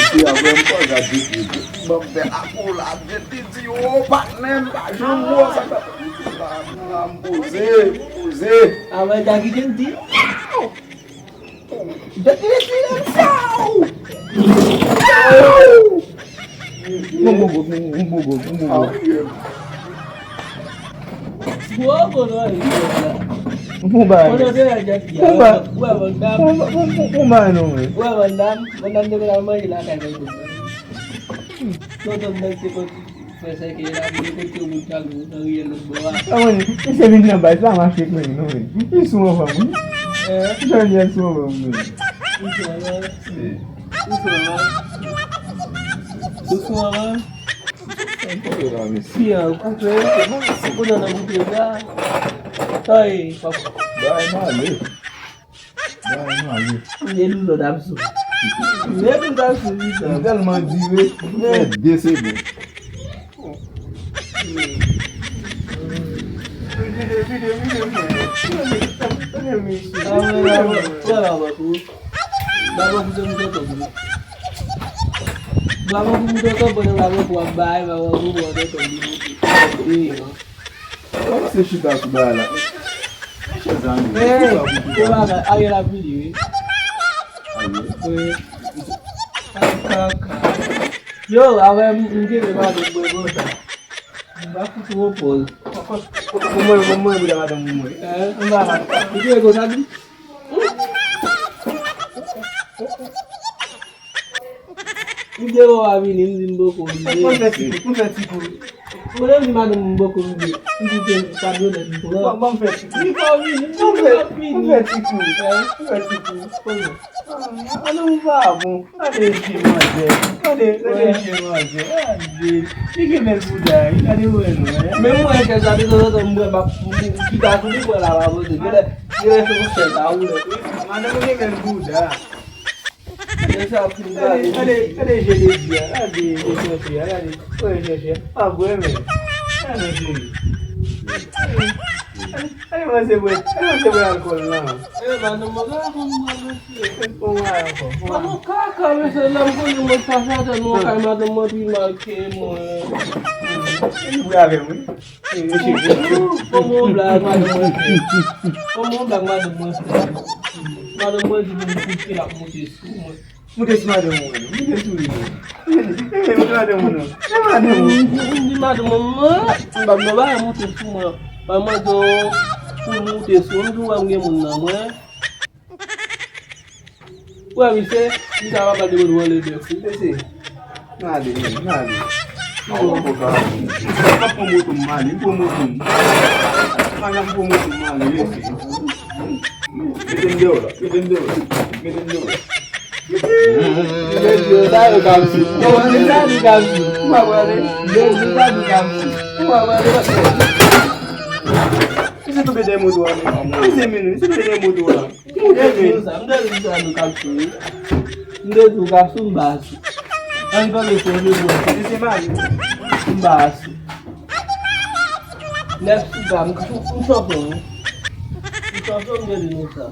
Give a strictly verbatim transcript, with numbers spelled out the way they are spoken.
Mesye a vrèman fò, gade, ban m fè akolad, epi di, o, patnè m pa janm wè sa k ap, la, la, m poze, m poze. Avan ta kite m di. Jèt li, jèt li, jèt li. Yon bon gòp, yon bon gòp, yon bon gòp. Gwo gòp, non, li la. Bon bagay. Kote w te wè jèt li a? Bon bagay. Ou wè Van Damme? Bon, bon, bon, bon bagay, non, men. Ou wè Van Damme? Van Damme te konn al manje lakay Van Damme. Tonton Nèg te konn Fè sèkèy la, vin kote w moun chak jou, nan riyèl lòt bò a. A, mwen, misye vin nan baz la, mache ak mwen, non, men. Li sou anvan mwen. Hein? Jan li sou anvan mwen. Li sou anvan? Wi. Li sou anvan? Li sou anvan? Mwen kote la, mesye. Fi an, ou konnen, ou konnen nan bouke la. Ay, papa. Bay male. Bay male. E nou lòt ap sou. E nou ap sou, wi, sa. M tèlman dire, m fè de segonn. Vide, vide, vide, vide. Tande, mesye. Ah, wè, wè, wè, wè, wè, wè. Baba pou se mouton tonbe. Baba pou mouton tonbe, pandan baba pou ap bay, baba pou mouton tonbe. Wi, non. Kòmanse chita sou bagay la. Chèz ane. Hey, se bagay, Ariel ap vini, wi. Ariel? Wi. Kaka. Yo, avè m, m gen de madanm mwen konsa. M pa fout repòz. Kòman, kòman, kòman bouda madanm mwen? Hein? M pa la. M gen konsa, di. M te wè w ap vini, m di m poko vini. Mwen fè ti kout, mwen fè ti kout. Mwen menm di madanm m poko vini. M di ke sa dwe nèt m pran. Bon, bon, m fè ti kout. Li pa vini, li pa vini. Mwen fè ti kout. Mwen fè ti kout. Kòman? Ah, madanm ou pa bon. Gade je manzè. Gade, gade je manzè. Gade. Li gen bèl bouda, wi. Gade wè non, hein. Men mwen, kèk sa, de tanzantan, m wè m ap, m, m, m chita sou li, mwen la, m ap poze. Genlè, genlè se yon chèz a woulèt, wi. Madanm ou gen bèl bouda. Gade, gade, gade je de di a, gade je chèche a, gade, wè chèche a, pa vre menm. Gade, cheri. Gade, gade, gade, mwen se bwè, gade, mwen se bwè alkòl lan. E, madanm mwen, gade kòman mwen, mesye. Bon, mwen ankò, bon. Madanm kaka, mesye, lè m konnen mwen sa, sa, tèlman kay madanm mwen pi mal ke mwen. Li bwè avè m, wi. Kòman yon blag madanm mwen fè? Kòman yon blag madanm mwen fè? Madanm mwen di pou m kouche, l ap moute sou mwen. Moute sou madanm mwen. Moute sou li. Moute madanm mwen non. Moute madanm mwen. M di madanm mwen, m pa nan bagay moute sou mwen. Mwen mande w pou moute sou mwen, m di w wè m gen moun nan mwen. Wè, misye, misye ap pale de mwen vòlè bèf, wi. Mesye, n ale, men, n ale. Aw, ankò sa. M ap pran moto m ale, m pran moto m. Madanm pran moto m ale, mesye. Mete m deyò la, mete m deyò la, mete m deyò la. Mete m deyò la, yo kapsou. Yo, mete m deyò la, yo kapsou. Ou pa prale? Mete m deyò la, yo kapsou. Ou pa prale? Misye tonbe dèyè moto a, men. Misye, men, misye tonbe dèyè moto a. M te di w sa, m te di w sa nou kapsou, wi. M te di w kapsou m ba asou. Ann pa mesye, m te di w sa. Mesye mari. M ba asou. Nèf sou ba, m, m chanpyon, wi. M chanpyon, m te di nou sa.